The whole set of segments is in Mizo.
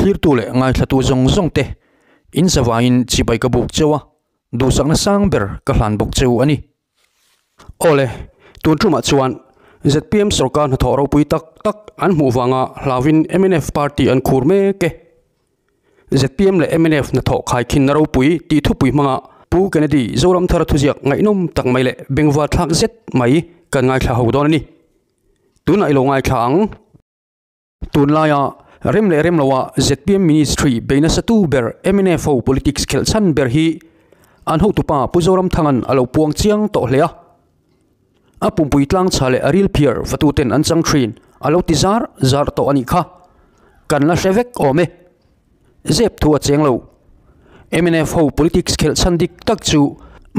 Thlirtu leh ngaithlatu zawng zawng te in zavaiin chibai ka buk cheu a, duhsakna sang ber ka hlan bawk cheu a ni. Awle, tun tumah chuan zpm sorkar hnathawh ropui tak tak an hmuh vanga hlauin mnf party an khur mek e. Zpm leh mnf hnathawh khaikhinna ropui tih thupui hmanga Pu Kennedy Zoramthara thuziak ngaihnawm tak mai leh bengvar thlak zet mai kan ngaithla ho dawn a ni. Tunah i lo ngaithla ang. Tunlaia rem leh rem loa zpm Ministry bei nasa tu ber mnf ho politics khelh chhan ber hi an hotupa Pu Zoramthanga'n a lo puang chiang tawh hle a. A pumpui tlang chha leh a ril phiar fatuten an chang thin a lo ti zar zar tawh a nih kha. Kan la hre vek awm e. Zep thu a cheng lo. Mnf ho politics khelh chhan dik tak chu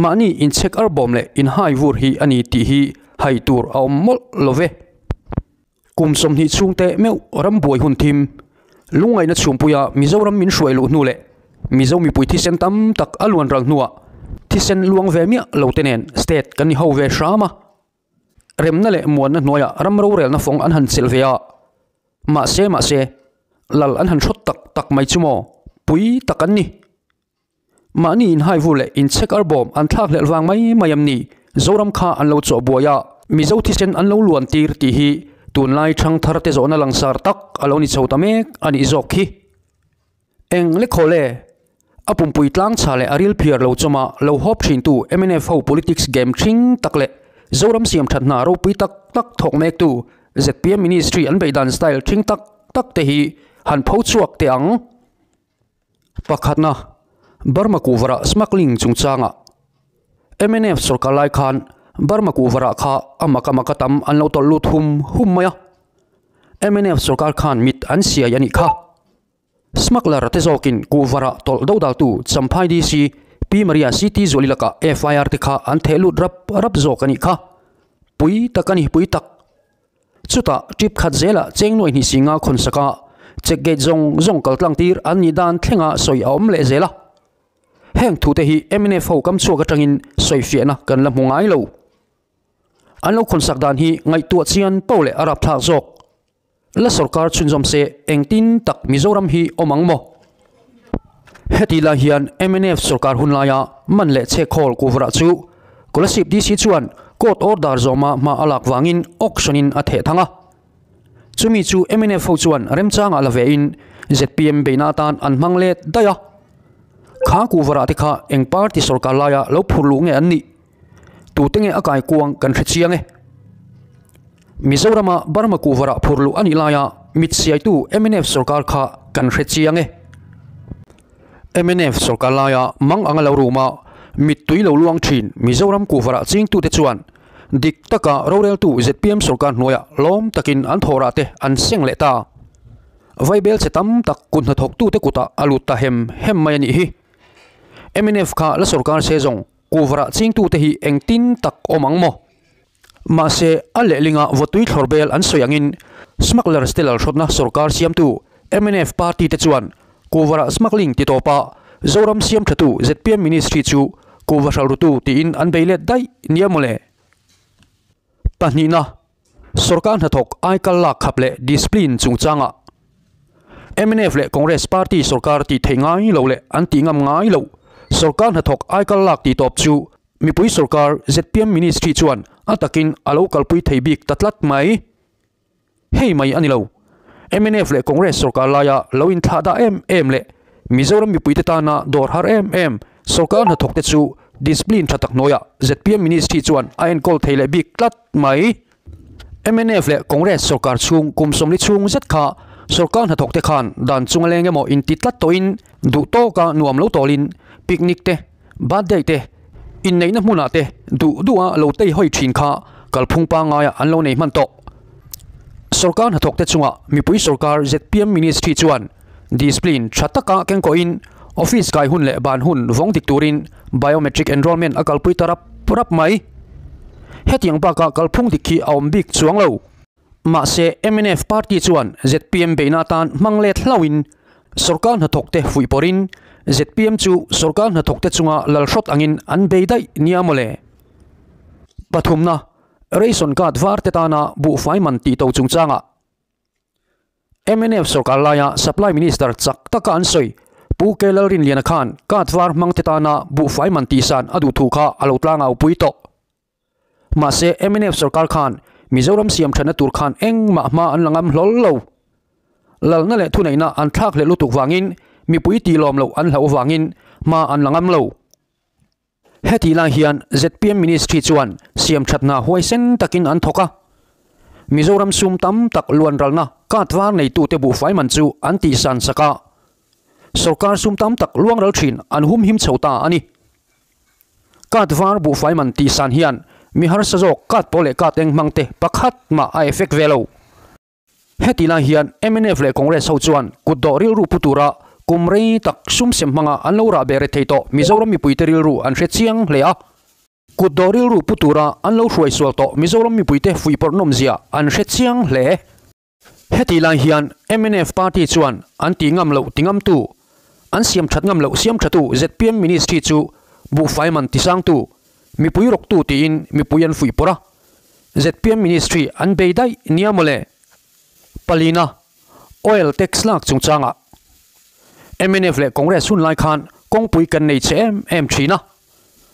mahni inchhek arbawm leh inhai vur hi a ni tih hi hai tur a awm mawlh lo ve. Kum 20 chhungte meuh rambuai hun thim, lungngaihna chhumpuia Mizoram min hruai luh hnu leh Mizo mipui thisen tam tak a luan ral hnuah thisen luang ve miah lo te nen state kan ni ho ve hram a. Remna leh muanna hnuaiah ram rorelna fawng an han chelh ve a. Mahse mahse, lal an han hrawt tak tak mai chu maw? Pui tak an ni. Mahni inhaivu leh inchhek arbawm an thlak hlelh vang mai mai em ni? Zoram kha an lo chawh buai a, Mizo thisen an lo luan tir tih hi tunlai thangthar te zawhna langsar tak a lo ni chho ta mek a nih zawk hi. Eng lekhawl e? A pumpui tlang chha leh a ril phiar lo chawma lo hawp thintu mnf ho politics game thing tak leh Zoram siam that hna ropui tak tak thawk mektu zpm ministry an beihdan style thing tak tak te hi han pho chhuak teh ang. Pakhatna, Burma kuhvarah smuggling chungchangah mnf sorkar lai khan Burma kuhvarah kha a mak a mak a tam an lo tawlh lut hum hum mai a, mnf sorkar khan mit an siai a nih kha. Smuggler te zawkin kuhvarah tawlh dodaltu Champhai DC Pi Maria CT Zuali lakah FIR te kha an theh lut rap rap zawk a nih kha. Pui tak a ni, pui tak. Chutah trip khat zelah cheng nuai hnih singa khawn saka check gate zawng zawng kal tlang tir an nih dan thlenga sawi a awm leh zel a. Heng thute hi mnf ho kam chhuak atangin sawi fiahna kan la hmu ngai lo. An lo khawn sak dan hi ngaihtuah chian po leh a rapthlak zawk. La sorkar chhunzawm se engtin tak Mizoram hi awm ang maw? Heti lai hian mnf sorkar hun laia man leh chhe khawl kuhvarah chu Kolasib DC chuan court order zawma hma a lak vangin auction in a theh thang a. Chumi chu mnf ho chuan remchangah la vein zpm beihna atan an hmang let daih a. Kha kuhvarah te kha eng party sorkar laia lo phur luh nge an nih? Tute nge a kai kuang kan hre chiang e. Mizorama Burma kuhvarah phur luh a nih laia mit siaitu mnf sorkar kha kan hre chiang e. Mnf sorkar laia mang anga lo ruma mittui lo luang thin Mizoram kuhvarah chingtute chuan dik taka roreltu zpm sorkar hnuaiah lawm takin an thawhrah te an seng leh ta. Vaibel che tam tak kut hnathawktute kutah a lut ta hem hem mai a nih hi. Mnf kha la sorkar se zawng kuhvarah chingtute hi engtin tak awm ang maw? Mahse, a lehlinga vawtui thlawr bel an sawi angin smugglers te lalhrawtna sorkar siamtu mnf party te chuan kuhvarah smuggling ti tawpa Zoram siam thatu zpm ministry chu kuhva hralhrutu tiin an bei let daih nia mawle. Pahnihna, sorkar hnathawk aikal lak khap leh discipline chungchangah mnf leh Congress party sorkar tih theih ngai lo leh an tih ngam ngai loh sorkar hnathawk aikal lak tih tawp chu Mipui sorkar zpm ministry chuan a takin a lo kalpui thei bik ta tlat mai. Hei mai a ni lo. Mnf leh Congress sorkar laia lo inthlah dah em em leh Mizoram mipuite tana dawr har em em sorkar hnathawkte chu discipline tha tak hnuaiah zpm ministry chuan a enkawl thei leh bik tlat mai. Mnf leh Congress sorkar chhung kum 40 chhung zet kha sorkar hnathawkte khan dan chunga leng emaw inti tlat tawhin duh tawka nuam lo tawlin picnic te, birthday te, inneihna hmunah te duh duha lo tei hawi thin kha kalphung pangngaia an lo nei hman tawh. Sorkar hnathawkte chungah mipui sorkar zpm ministry chuan discipline tha taka kengkawhin office kai hun leh ban hun vawng dik turin biometric enrollment a kalpui ta rap rap mai. Hetiang bakah kalphung dik hi a awm bik chuang lo. Mahse, mnf party chuan zpm beihna atan hmang let hlauhin sorkar hnathawkte fuih pawrin zpm chu sorkar hnathawkte chunga lalhrawt angin an bei daih nia mawle. Pathumna, ration card var te tana buhfai man tih to chungchangah. Mnf sorkar laia Supply Minister chak taka an sawi Pu K Lalrinliana khan card var hmang te tana buhfai man tihsan a duh thu kha a lo tlangau pui tawh. Mahse mnf sorkar khan Mizoram siam thatna tur khan engmah hma an la ngam hlawl lo. Lalna leh thuneihna an thlak hleh lutuk vangin mipui tih lawm loh an hlauh vangin hma an la ngam lo. Hetih lai hian zpm Ministry chuan siam thatna huaisen takin an thawk a. Mizoram sum tam tak luanralna card var neitute buhfai man chu an tihsan sak a. Sorkar sum tam tak luangral thin an humhim chho ta a ni. Card var buhfai man tihsan hian mi harsa zawk card pawl leh card eng hmang te pakhat mah a effect ve lo. Heti lai hian mnf leh Congress ho chuan kutdawh rilru pu tura kum rei tak sum sem hmanga an lo rah beh rethei tawh Mizoram mipuite rilru an hre chiang hle a. Kutdawh rilru pu tura an lo hruai sual tawh Mizoram mipuite fuihpawrh nawmzia an hre chiang hle. Heti lai hian mnf party chuan an ti ngam loh ti ngamtu, an siam that ngam loh siam thatu zpm ministry chu buhfai man tisangtu, mipui rawktu tiin mipui an fuihpawrh a. Zpm ministry an bei daih nia mawle. Palina, Oil tax lak chungchangah mnf leh Congress hun lai khan kawngpui kan nei che em em thin a.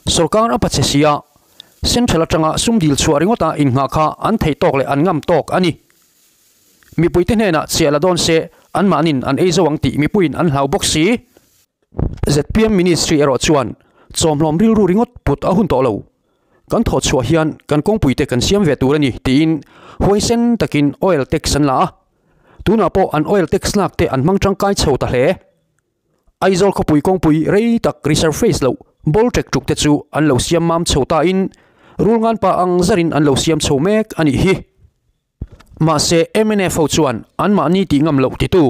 Sorkar a pache si a, Central atanga sum dil chhuah ringawta innghah kha an thei tawk leh an ngam tawk a ni. Mipuite hnenah chiah la dawn se anmahnin an ei zo ang tih mipuiin an hlau bawk si. Zpm ministry erawh chuan chawmhlawm rilru ringawt put a hun tawh lo. Kan thawh chhuah hian kan kawngpuite kan siam ve tur a ni tiin huaisen takin oil tax an la a. Tunah pawh an oil tax lak te an hmang tangkai chho ta hle. Aizawl khawpui kawngpui rei tak resurface loh ball ṭek ṭuk te chu an lo siam mam chho ta in rulngan pa ang zarin an lo siam chho mek a nih hi. Mahse mnf ho chuan anmahni tih ngam loh titu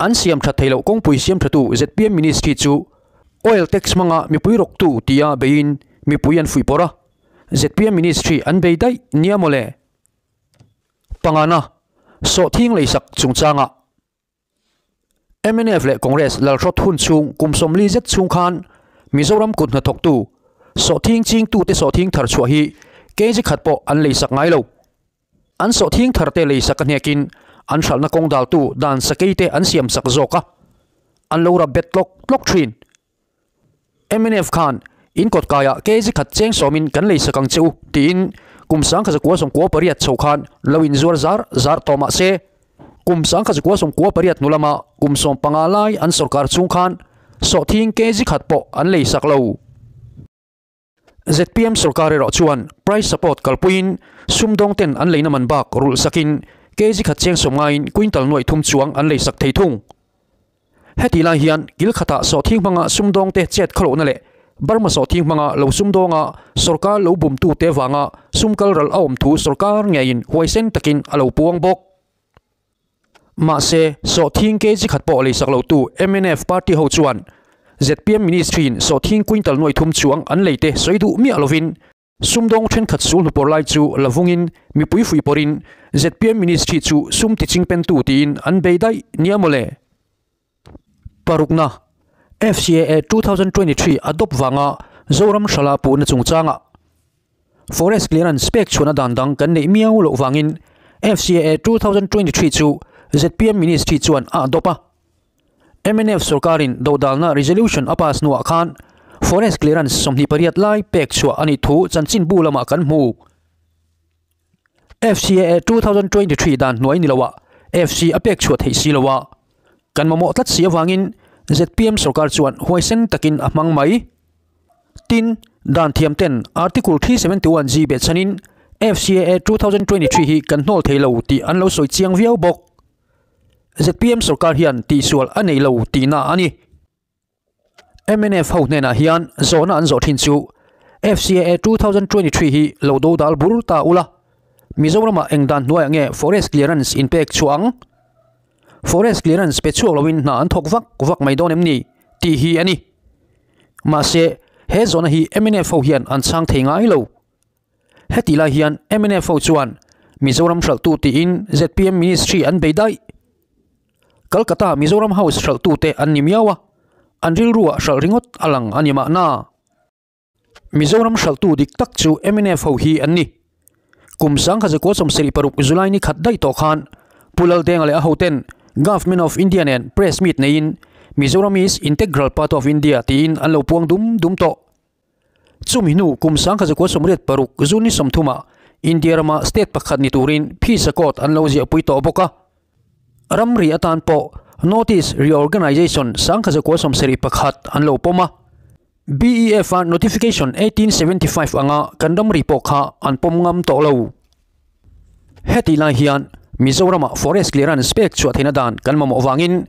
an siam that thei loh kawngpui siam thatu zpm ministry chu oil tax hmanga mipui rawktu tia beiin mipui an fuih pawrh a, zpm ministry an bei daih nia mawle. Pangana, Sawhthing leisak chungchangah. Mnf leh Congress lalhrawt hun chhung kum 40 zet chhung khan Mizoram kut hnathawktu sawhthing chingtute sawhthing thar chhuah hi kg khat pawh an leisak ngai lo. An sawhthing tharte leisak a hnekin an hralhna kawng daltu dan sakeite an siamsak zawk a, an lo rap bet tlawk tlawk thin. Mnf khan in kawt kaiah kg khat cheng sawmin kan leisak ang che u tiin kum 1998 chho khan lo inzuar zar zar tawh mah se kum 1998 hnu lama kum 15 lai an sorkar chhung khan sawhthing kg khat pawh an leisak lo. Zpm sorkar erawh chuan price support kalpuiin sumdawng ten an leina man bak rulh sakin kg khat cheng sawm ngaiin quintal nuaih thum chuang an leisak thei thung. Heti lai hian kil khatah sawhthing hmanga sumdawngte chet khawlohna leh Burma sawhthing hmanga lo sumdawnga sorkar lo bumtute vanga sum kal ral a awm thu sorkar ngeiin huaisen takin a lo puang bawk. Mahse, sawhthing kg khat pawh leisak lotu mnf party ho chuan zpm ministry-in sawhthing quintal nuaih thum chuang an leite sawi duh miah lovin sumdawng thenkhat sul hnupawr lai chu la vungin mipui fuihpawrin zpm ministry chu sum tiching pentu tiin an bei daih nia mawle. Parukna, FCAA 2023 adopt vanga Zoram hrala puhna chungchangah Forest clearance pek chhuahna dan dang kan neih miau loh vangin FCAA 2023 chu zpm ministry chuan a adopt a. Mnf sorkarin dodalna resolution a pass hnuah khan forest clearance 28 lai pek chhuah a nih thu chanchinbu lamah kan hmu. FCAA 2023 dan hnuai ni loah FC a pek chhuah theih si loa kan mamawh tlat si avangin zpm sorkar chuan huaisen takin a hmang mai. Tin, dan thiam ten Article 371G beh chhanin FCAA 2023 hi kan hnawl thei lo tih an lo sawi chiang viau bawk. Zpm sorkar hian tihsual a nei lo tihna a ni. Mnf ho hnenah hian zawhna an zawh thin chu FCAA 2023 hi lo do dal bur ta ula. Mizoramah eng dan hnuaiah nge forest clearance in pek chhuah ang? Forest clearance pe chhuak loin hna an thawk vak vak mai dawn em ni tih hi a ni. Mahse, he zawhna hi mnf ho hian an chhang thei ngai lo. Heti lai hian mnf ho chuan Mizoram hralhtu tiin zpm ministry an bei daih. Kolkata Mizoram House hralhtute an ni miau a, an rilruah hralh ringawt a lang a ni mahna. Mizoram hralhtu dik tak chu mnf ho hi an ni. Kum 1976 July ni khat daih tawh khan Pu Laldenga leh a hoten Government of India nen press meet neiin Mizoram is integral part of India tiin an lo puang dum dum tawh. Chumi hnu kum 1986 June ni 30 ah India rama state pakhat ni turin phisa court an lo ziahpui tawh bawk a. Ramri atan pawh Notice Reorganisation 1971 an lo pawm a. BEF a Notification 1875 anga kan ramri pawh kha an pawm ngam tawh lo. Heti lai hian Mizorama Forest Clearance pek chhuah theihna dan kan mamawh vangin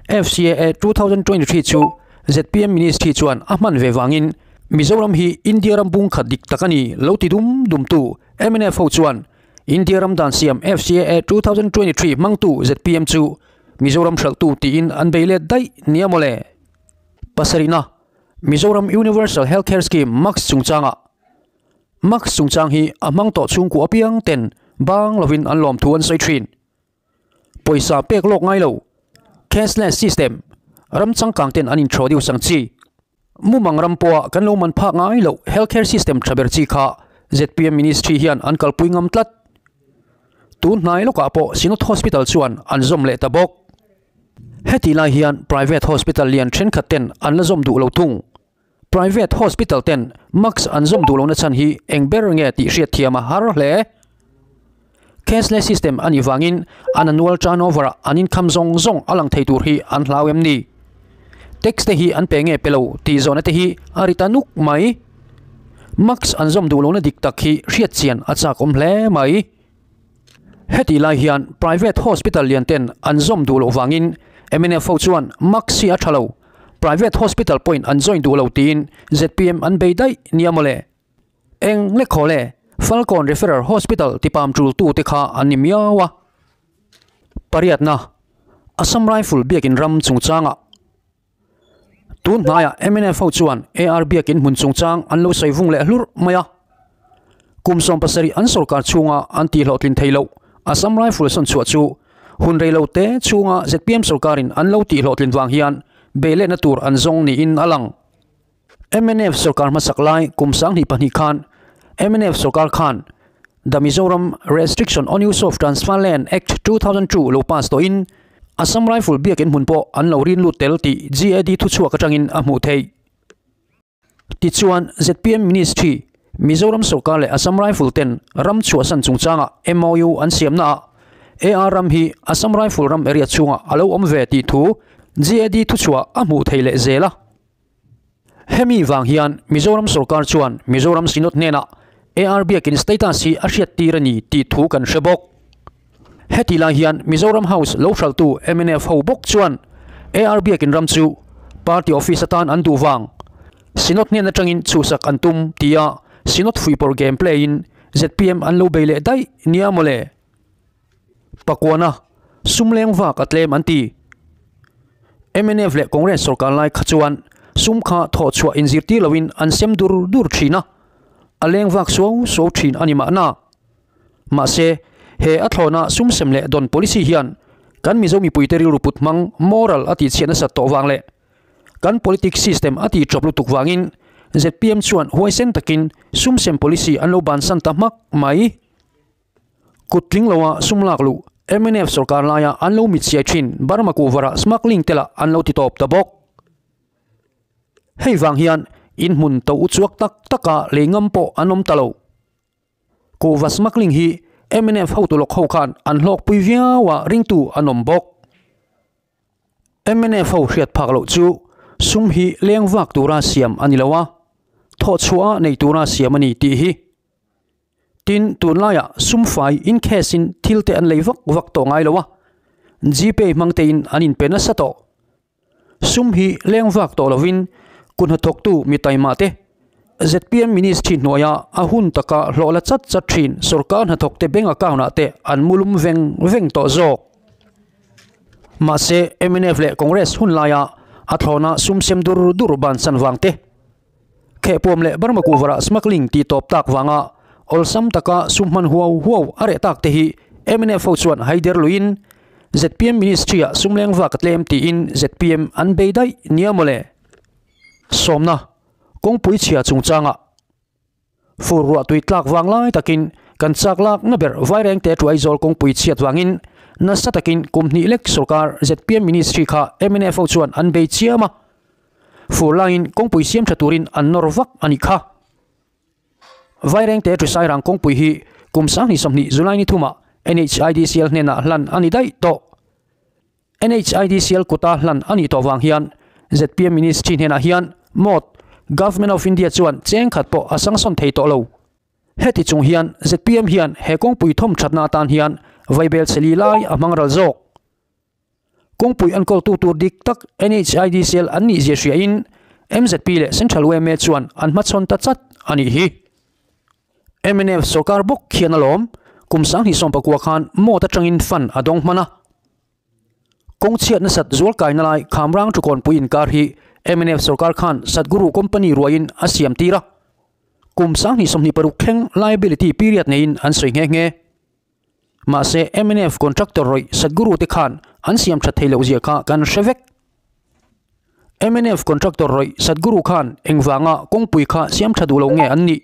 FCAA 2023 chu zpm Ministry chuan a hman ve vangin Mizoram hi India ram bung khat dik tak a ni lo ti dum dumtu mnf ho chuan India ram dan siam FCAA 2023 hmangtu zpm chu Mizoram hralhtu tiin an bei let daih nia mawle. Pasarihna, Mizoram Universal Healthcare Scheme MACS chungchangah MACS chungchang hi a hmang tawh chhungkua apiang ten bang lovin an lawm thu an sawi thin. Pawisa pek lawk ngai lo, cashless system, ram changkang ten an introduce ang chi. Mumang ram pawha kan lo man phak ngai loh healthcare system tha ber chi kha zpm ministry hian an kalpui ngam tlat. Tun hnai lawkah pawh Synod Hospital chuan an zawm leh ta bawk. Heti lai hian private hospital lian thenkhat ten an la zawm duh lo thung. Private hospital ten mask an zawm duh lohna chhan hi eng ber nge tih hriat thiam a har hle. Cashless system a nih vangin an annual turnover ah an income zawng zawng a lang thei tur hi an hlau em ni? Tax te hi an pe nge pe lo tih zawhna te hi a ri ta nuk mai. Mask an zawm duh lohna dik tak hi hriat chian a chak awm hle mai. Hetih lai hian private hospital lian ten an zawm duh loh vangin mnf ho chuan mask hi a tha lo, private hospital pawhin an join duh lo tiin zpm an bei daih nia mawle. Eng lek haw le, Falkawn Referral Hospital tipam tul tu te kha an ni miau a. Pariatna, Assam Rifle biakin ram chungchangah Tun hnaiah mnf ho chuan AR biakin hmun chungchang an lo sawi vung leh hlurh mai a. Kum 70 an sorkar chhunga an tihhlawhtlin thei loh Assam Rifle sawn chhuah chu hun rei lo te chhunga zpm sorkarin an lo tihhlawhtlin vang hian beilehna tur an zawng niin a lang. Mnf sorkar hmasak lai kum 2002 khan mnf sorkar khan The Mizoram Restriction on Use of Transfer Land Act 2002 lo pass tawhin Assam Rifle biakin hmun pawh an lo rin lut tel tih GAD thuchhuak atangin a hmuh theih. Tichuan, zpm Ministry, Mizoram sorkar leh Assam Rifle ten ram chhuahsan chungchangah MOU an siamnaah AR ram hi Assam Rifle ram area chhungah a lo awm ve tih thu GAD thuchhuah a hmuh theih leh zel a. Hemi vang hian Mizoram sorkar chuan Mizoram Synod hnenah AR biakin status hi a hriat tir a ni tih thu kan hre bawk. Heti lai hian Mizoram House lo hralhtu mnf ho bawk chuan AR biakin ram chu party office atan an duh vang Synod hnen atangin chhuhsak an tum tia Synod fuihpawrh game play in zpm an lo bei leh daih nia mawle. Pakuana, sum leng vak a tlem an ti. Mnf leh Congress sorkar lai kha chuan sum kha thawh chhuah inzirtir loin an sem dur dur thin a, a leng vak suau suau thin a ni mahna. Mahse, he a thlawna sum sem leh dawn policy hian kan Mizo mipuite rilru put hmang moral a tihchhiat nasat tawh vang leh kan politics system a tih tawp lutuk vangin zpm chuan huaisen takin sum sem policy an lo bansan ta hmak mai. Kut tling loa sum lak luh mnf sorkar laia an lo mit siai thin Burma kuhvara smuggling te lah an lo ti tawp ta bawk. Hei vang hian in hmun to uchuak tak taka lei ngam pawh an awm ta lo. Kuhva smuggling hi mnf hotu lawk ho khan an hlawkpui viau a ringtu an awm bawk. Mnf ho hriat phak loh chu sum hi leng vak tura siam a ni lo a, thawhchhuah a nei tura siam a ni tih hi. Tin, tunlaiah sum fai in cash in thil te an lei vak vak tawh ngai lo a, Gpay hmang tein an inpe nasa tawh. Sum hi leng vak tawh lovin kun hnathawktu mi taima te, zpm ministry hnuaia a hun taka hlawh la chat chat thin sorkar hnathawkte bank account ah te an mulum veng veng tawh zawk. Mahse, mnf leh Congress hun laia a thlawna sum sem dur dur bansan vang te, Khehpuam leh Burma kuhvarah smuggling tih tawp tak vanga awlsam taka sum hman huau huau a reh tak te hi mnf ho chuan haider luiin zpm ministry ah sum leng vak a tlem tiin zpm an bei daih nia mawle. Sawmna, kawngpui chhia chungchangah fur ruah tui tlak vang lai takin kan chak lak na ber Vairengte Tuaizawl kawngpui chhiat vangin Nasa takin kum hnih lek sorkar zpm ministry kha mnf ho chuan an bei chiam a, fur laiin kawngpui siam tha turin an nawr vak a nih kha. Vairengte Trisairang kawngpui hi kum 2020 July ni thumah NHIDCL hnenah hlan a ni daih tawh. NHIDCL kuta hlan a nih tawh vang hian zpm ministry hnenah hian mawt Government of India chuan cheng khat pawh a sangsawn thei tawh lo. Heti chung hian zpm hian he kawngpui thawm thatna atan hian vaibel chhe li lai a hmang ral zawk. Kawngpui enkawltu tur dik tak NHIDCL an nih zia hriain MZP leh Central yma chuan an hmachhawn ta chat a nih hi. Mnf sorkar bawk khian alawm kum 2019 khan mawt atangin fund a dawng hman a. Kawng chhiat nasat zual kaina lai Khamrang Thukawnpui inkar hi mnf sorkar khan Satguru company ruaiin a siam tir a. Kum 2026 thleng liability period neiin an sawi nghe nghe. Mahse mnf contractor rawih Satguru te khan an siam that thei loh zia kha kan hre vek. Mnf contractor rawih Satguru khan engvanga kawngpui kha siam tha duh lo nge an nih?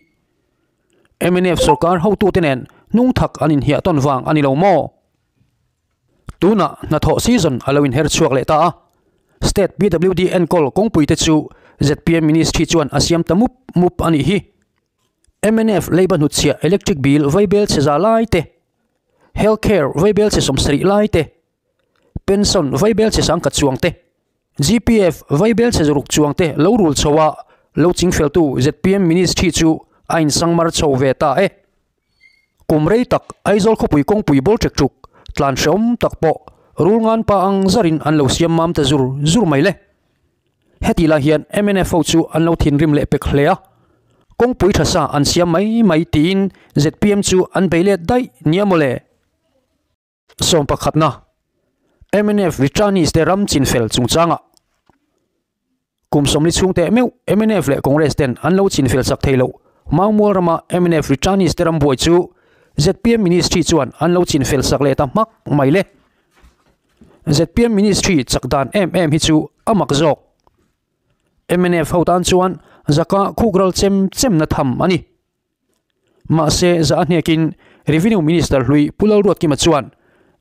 Mnf sorkar hotute nen hnung thak an inhiah tawn vang a ni lo maw? Tunah hnathawh season a lo inher chhuak leh ta a, State PWD enkawl kawngpui te chu zpm ministry chuan a siam ta mup mup a nih hi. Mnf leiba hnutchhiah electric bill vaibel chhe za lai te, health care vaibel chhe 70 lai te, pension vaibel chhe 10,000 chuang te, GPF vaibel chhe 600 chuang te lo rul chho a lo chingfeltu zpm ministry chu a insangmar chho ve ta e. Kum rei tak Aizawl khawpui kawngpui bawlh ṭek ṭuk tlan hrehawm tak pawh rul ngan pa ang zarin an lo siam mam ta zur zur mai le. Heti lai hian mnf ho chu an lo thinrim leh pek hle a, kawngpui tha sa an siam mai mai tiin zpm chu an bei let daih nia maw le. 11na mnf returnees te ram chinfel chungchangah Kum 40 chhung teh meuh mnf leh Congress ten an lo chinfel sak thei loh. Maumual rama mnf returnees te ram buai chu zpm ministry chuan an lo chinfel sak leh ta hmak mai le. Zpm ministry chak dan em em hi chu a mak zawk. Mnf ho tan chuan zaka khuk ral chem chem na tham a ni. Mahse za a hnekin Revenue Minister hlui Pu Lalruatkima chuan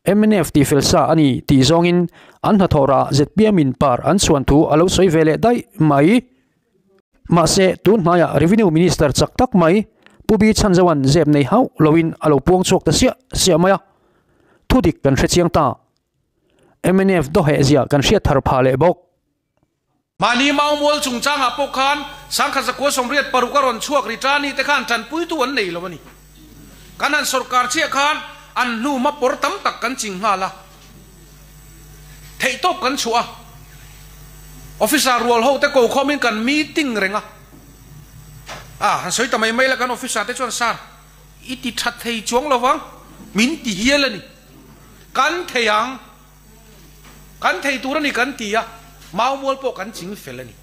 mnf tihfel sa a ni tih zawngin an hnathawh rah zpm in par an chhuan thu a lo sawi ve leh daih mai. Mahse tun hnaiah Revenue Minister chak tak mai Pu B Chhanzoan zep nei hauh loin a lo puang chhuak ta siah siah mai a, thudik kan hre chiang ta. Mnf dawheh zia kan hriat thar phah leh bawk. Mahni Maumual chungchangah pawh khan 1986 a rawn chhuak return-i te khan tanpuitu an nei lo a ni. Kan han sorkar chiah khan an hnu hma pawr tam tak kan ching nghal a, theihtawp kan chhuah a, officer rual ho te ko khawmin kan meeting reng a, a han sawi ta mai mai la kan officer te chuan sir i ti tha thei chuang lo vang min ti hial a ni, kan thei ang. Kan thei tur a ni kan ti a, Maumual pawh kan ching fel a ni.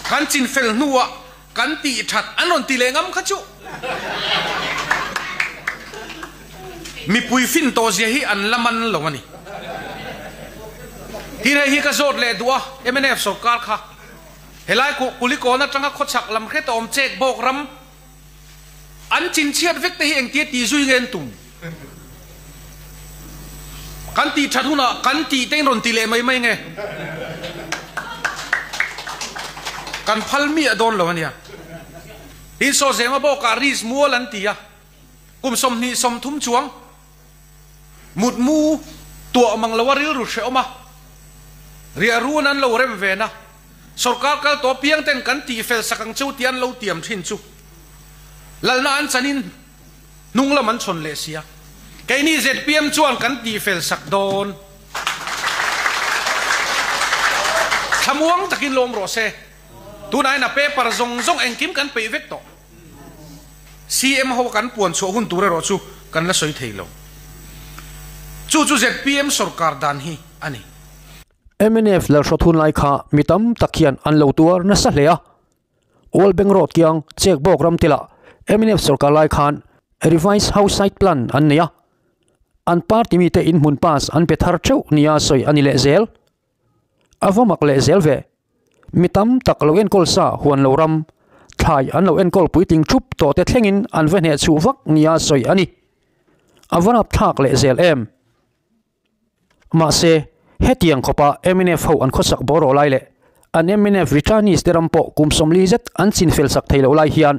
Kan chin fel hnuah kan tih that an rawn ti leh ngam kha chu. Mipui fin tawh zia hi an la man lo a ni. Tin hei hi ka zawt leh duh a, mnf sorkar kha helai Kulikawn atanga khawchhak lam hret a awm chek bawk ram, An chinchhiat vek te hi engtia tih zui nge an tum? Kan tih that hunah kan tih te in rawn ti leh mai mai nge? Kan phal miah dawn lo ania. Tin saw zema bawkah ris mual an ti a, kum 20 30 chuang mutmu tuah mang loa rilru hrehawm a, riah run an lo rem ven a. Sorkar kal tawh piang ten kan tih fel sak ang cheu tih an lo tiam thin chu lalna an chanin hnung lam an chhawn leh sia. Keini zpm chuan kan tih fel sak dawn. Thlamuang takin lawm rawh se. Tunah hian a paper zawng zawng engkim kan peih vek tawh. CM ho kan puan chhuah hun tur erawh chu kan la sawi thei lo. Chu chu zpm sorkar dan hi a ni. Mnf lalhrawt hun lai kha mi tam tak hian an lo tuar nasa hle a. Old Bank Road kiang chek bawk ram tila mnf sorkar lai khan Revised House Site Plan an nei a. An party mite inhmun pass an pe thar theuh nia sawi a ni leh zel. A va mak leh zel ve. Mi tam tak lo enkawl sa huan lo ram, thlai an lo enkawl puitling thup tawh te thlengin an va hneh chhuh vak nia sawi a ni. A va rapthlak leh zel em? Mahse, hetiang khawpa mnf ho an khawsak bawr rawh lai leh an mnf returnees te ram pawh kum 40 zet an chinfel sak thei loh lai hian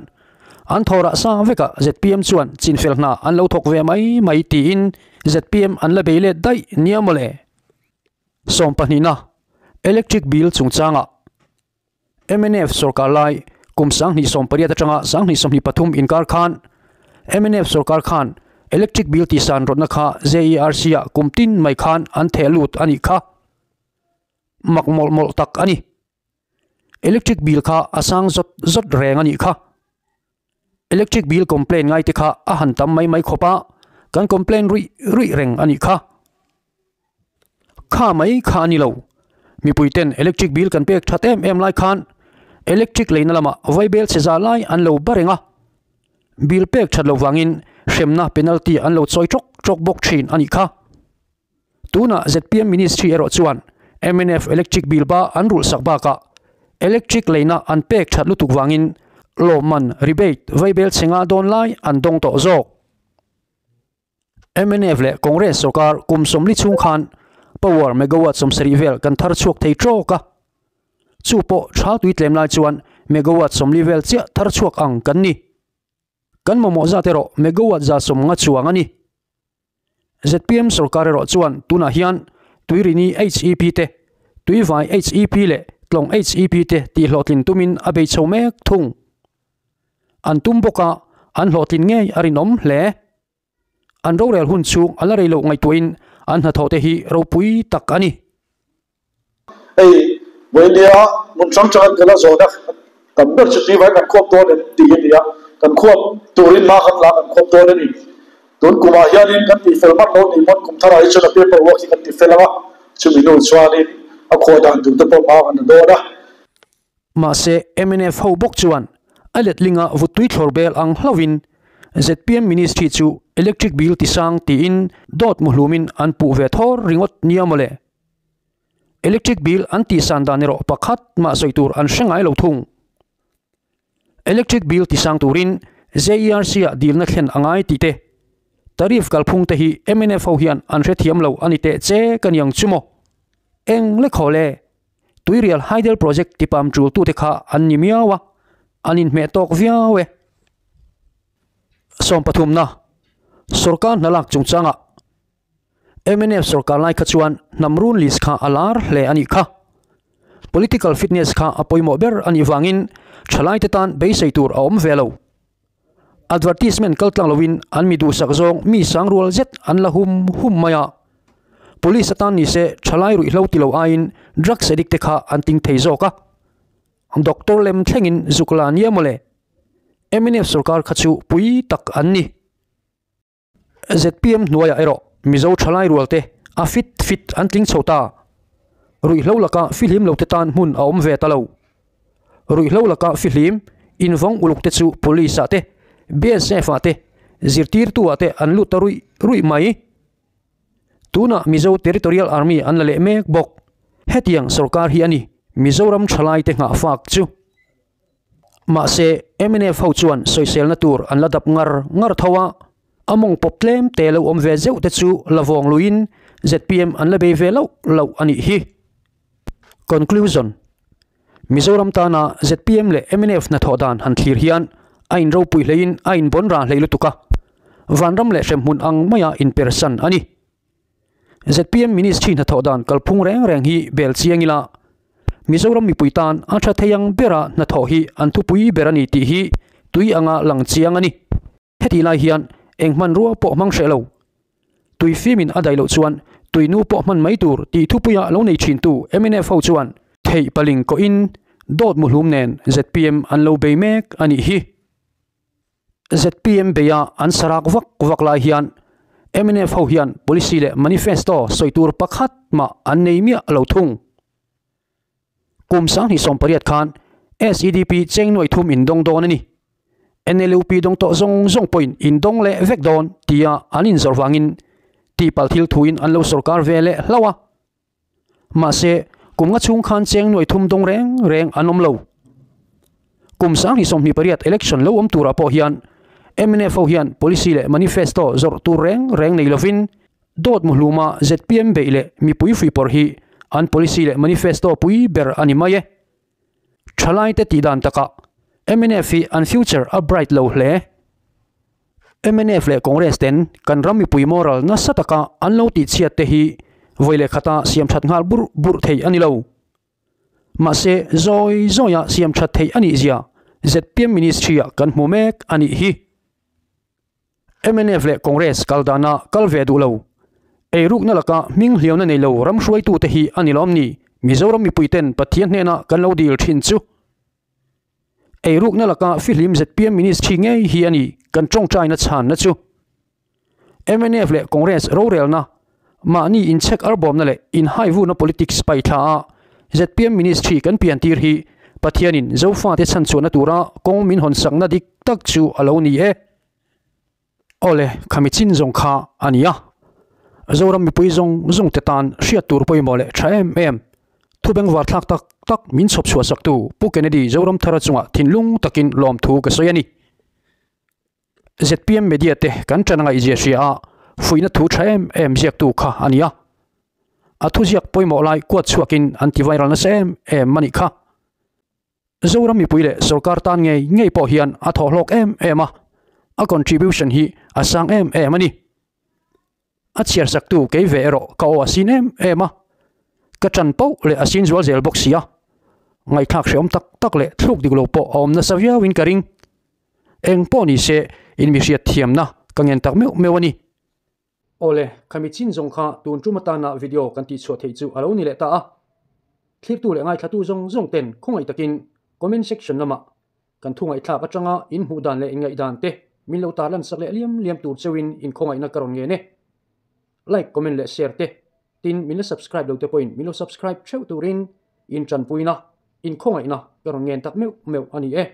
an thawhrah sang vekah zpm chuan chinfel hna an lo thawk ve mai mai tiin zpm an la bei let daih nia mawle. Sawmpahnihna, Electric bill chungchangah mnf sorkar lai kum 2018 atanga 2023 inkar khan mnf sorkar khan electric bill tihsan rawtna kha ZERC ah kum tin mai khan an theh lut a nih kha. Mak mawlh mawlh tak a ni. Electric bill kha a sang zawt zawt reng a nih kha. Electric bill complain ngai te kha a han tam mai mai khawp a, kan complain ruih ruih reng a nih kha. Kha mai kha a ni lo. Mipui ten electric bill kan pek that em em lai khan electric leina lamah vaibel chhe za lai an lo ba reng a. Bill pek that lo vangin hremna penalty an lo chawi tawk tawk bawk thin a nih kha. Tunah zpm ministry erawh chuan mnf electric bill ba an rulh sak bakah electric leina an pek that lutuk vangin lawmman rebate vaibel chhe nga dawn lai an dawng tawh zawk. Mnf leh Congress sorkar kum 40 chhung khan power megawatt 70 vel kan thar chhuak thei tawk a. Chu pawh thal tui tlem lai chuan megawatt 40 vel chiah thar chhuak ang kan ni. Kan mamawh zat erawh megawatt 150 chuang a ni. Zpm sorkar erawh chuan tunah hian Tuirini HEP te, Tuivai HEP leh Tlawng HEP te tihhlawhtlin tumin a bei chho mek thung. An tum bawk a, an hlawhtlin ngei a rinawm hle. An rorel hun chhung a la rei loh ngaihtuahin an hnathawh te hi ropui tak a ni. Hei vawinia hmun hrang hrang an kal a, zawhna tam ber chu tuivai kan khuap dawn em tih hi a ni a, kan khuap turin hma kan la kan khuap dawn a ni. Tun kumah hianin kan tihfel hman lo nih pawn kum tharah hi chuan a paper work hi kan tifel ang a, chumi hnu chuanin a khuah dan tur te pawh hma kan la dawn a. Mahse, mnf ho bawk chuan a letlinga vuttui thlawr bel ang hlauhin zpm ministry chu electric bill tisang tiin dawt muhlumin an puh ve thawr ringawt nia mawle. Electric bill an tihsan dan erawh pakhat mah sawi tur an hre ngai lo thung. Electric bill tisang turin ZERC ah dilna thlen a ngai tih te, tariff kalphung te hi mnf ho hian an hrethiam lo a ni teh che ka niang chu maw? Eng le khaw le? Tuirial Hydel Project tipam tul tute kha an ni miau a, an inhmeh tawk viau e. Sawmpathumna, Sorkar hna lak chungchangah mnf sorkar lai kha chuan hnam run list kha a lar hle a nih kha. Political fitness kha a pawimawh ber a nih vangin thalaite tan beisei tur a awm ve lo. Advertisement kal tlang loin an mi duhsak zawng mi sang rual zet an la hum hum mai a. Police atan ni se thalai ruihhlo ti lo aiin drugs addict te kha an ting thei zawk a. Doctor lem thlengin zuk la nia mawle. Mnf sorkar kha chu pui tak an ni. Zpm hnuaiah erawh Mizo thalai rual te a fit fit an tling chho ta. Ruihhlo laka fihlim lo te tan hmun a awm ve ta lo. Ruihhlo laka fihlim invawng uluk te chu police ah te, BSF ah te, zirtirtu ah te an lut ta ruih ruih mai. Tunah Mizo Territorial Army an la leh mek bawk. Hetiang sorkar hi a ni Mizoram thalai te nghahfak chu. Mahse, mnf ho chuan sawiselna tur an la dap ngar ngar tho a, a mawng pawp tlem te lo awm ve zeuh te chu la vawng luiin zpm an la bei ve loh loh a nih hi. Conclusion, Mizoram tana zpm leh mnf hnathawh dan han thlir hian a inropui hleiin a inbawn ra hlei lutuk a, vanram leh hremhmun ang maia inpersan a ni. Zpm Ministry hnathawh dan kalphung reng reng hi bel chiang ila, Mizoram mipui tan a tha thei ang bera hnathawh hi an thupui ber a ni tih hi tui anga lang chiang a ni. Hetih lai hian eng hmanrua pawh hmang hreh lo. Tui fimin a daih loh chuan tui nu pawh hman mai tur tih thupuia lo nei thintu mnf ho chuan theih paling kawhin dawt muhlum nen zpm an lo bei mek a nih hi. Zpm beia an sarak vak vak lai hian mnf ho hian policy leh manifesto sawi tur pakhat mah an nei miah lo thung. Kum 2018 khan SEDP cheng nuai thum in dawng dawn a ni. NLUP dawng tawh zawng zawng pawhin in dawng leh vek dawn tia an inzawrh vangin tihpalh thil thuin an lo sorkar ve leh hlauh a. Mahse, kum nga chhung khan cheng nuai thum dawng reng reng an awm lo. Kum 2028 election lo awm turah pawh hian Mnf ho hian policy leh manifesto zawrh tur reng reng nei lovin dawt muhluma zpm beih leh mipui fuihpawrh hi an policy leh manifesto pui ber a ni mai e. Thalaite tih dan takah mnf hi an future a bright lo hle. Mnf leh Congress ten kan ram mipui moral nasa taka an lo tihchhiat te hi vawi leh khata siam that nghal burh burh thei a ni lo. Mahse, zawi zawia siam that theih a nih zia zpm ministry-ah kan hmu mek a nih hi. Mnf leh Congress kal dana kal ve duh lo, eirukna laka hming hliauna nei lo ram hruaitute hi a ni lawm ni Mizoram mipuiten Pathian hnena kan lo dil thin chu. Eirukna laka fihlim zpm ministry ngei hi a ni kan tawngtaina chhanna chu. Mnf leh Congress rorelna, mahni inchhek arbawmna leh inhaivuna politics paithla a zpm ministry kan pian tir hi Pathianin Zofate chhanchhuahna tura kawng min hawnsakna dik tak chu a lo ni e. Awle, khami chin zawng kha a ni a. Zoram mipui zawng zawng te tan hriat tur pawimawh leh tha em em. Thu bengvar thlak tak tak min chhawp chhuah saktu Pu Kennedy Zoramthara chungah thinlung takin lawmthu ka sawi a ni. Zpm media te kan ṭan ngaihzia hria a, fuihna thu ṭha em em ziaktu kha a ni a. A thuziak pawimawh lai kuat chhuakin an ti viral nasa em em a nih kha. Zoram mipui leh sorkar tan ngei ngei pawh hian a thawh hlawk em em a, a contribution hi a sang em em a ni. A chhiar saktu kei ve erawh ka aw a sin em em a, ka ṭan poh leh a sin zual zel bawk si a, ngaihthlak hrehawm tak tak leh thluk dik lo pawh a awm nasa viauin ka ring. Eng pawh ni se in mi hriat thiamna ka ngen tak meuh meuh a ni. Awle, khami chin zawng kha tun tum atana video kan tihchhuah theih chu a lo ni leh ta a. Thlirtu leh ngaithlatu zawng zawng ten khawngaih takin comment section lamah kan thu ngaihthlak atanga in hmuh dan leh in ngaihdan te min lo tarlan sak leh liam liam tur cheuhin in khawngaihna ka rawn ngen e. Like, comment leh share te tin min la subscribe lo te pawhin min lo subscribe theuh turin in tanpuina, in khawngaihna ka rawn ngen tak meuh meuh a ni e.